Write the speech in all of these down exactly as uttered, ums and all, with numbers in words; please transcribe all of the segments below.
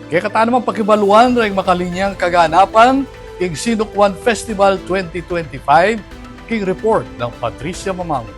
Kekatamu namang pakibaluan reng makalinyang kaganapan king Sinukuan Festival twenty twenty-five, king report nang Patricia Mamangun.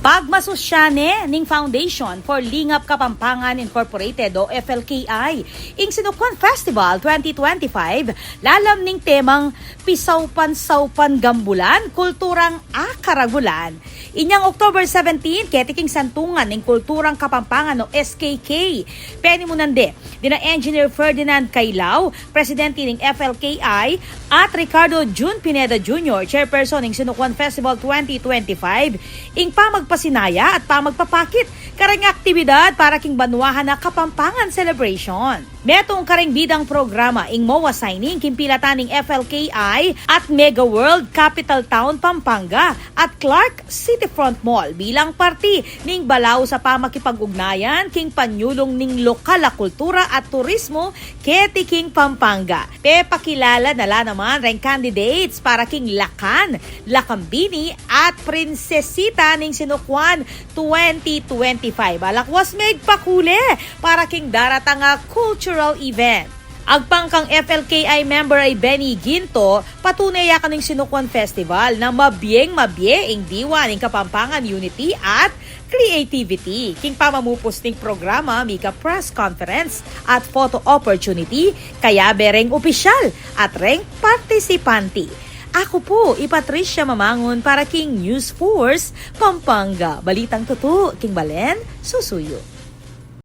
Pagmasusyan ne ning Foundation for Lingap Kapampangan Incorporated o F L K I ing Sinukuan Festival twenty twenty-five, lalam ning temang Pisaupan-saupan Gambulan, Kulturang Akaragulan. Inyang October seventeen, keti king Santungan ning Kulturang Kapampangan o S K K. Penimunan de dina Engineer Ferdinand Cailao, presidente ning F L K I, at Ricardo Jun Pineda Junior, chairperson ning Sinukuan Festival twenty twenty-five, ing pamagpasinaya at pamagpapakit kareng aktibidad para king banwahan a Kapampangan celebration. Metung kareng bidang programa ing MOA signing king pilatan ning F L K I at Mega World, Capital Town Pampanga, at Clark City Front Mall bilang parti ning balaus a pamakipag-ugnayan king panyulung ning lokal a kultura at turismo keti king Pampanga. Pepakilala na la naman reng candidates para king Lakan, Lakambini at Prinsesita ning Sinukuan twenty twenty-five. Alakwas megpakule para king daratang a cultural event. Agpang kang F L K I member a i Benny Ginto, patune ya kanu ing Sinukuan Festival na mabieng-mabie ing diwa ning Kapampangan unity at creativity. King pamamupus ning programa, mika press conference at photo opportunity kayabe reng opisyal at reng partisipante. Aku pu i Patricia Mamangun para king News Force Pampanga. Balitang tutu king balen, susuyu.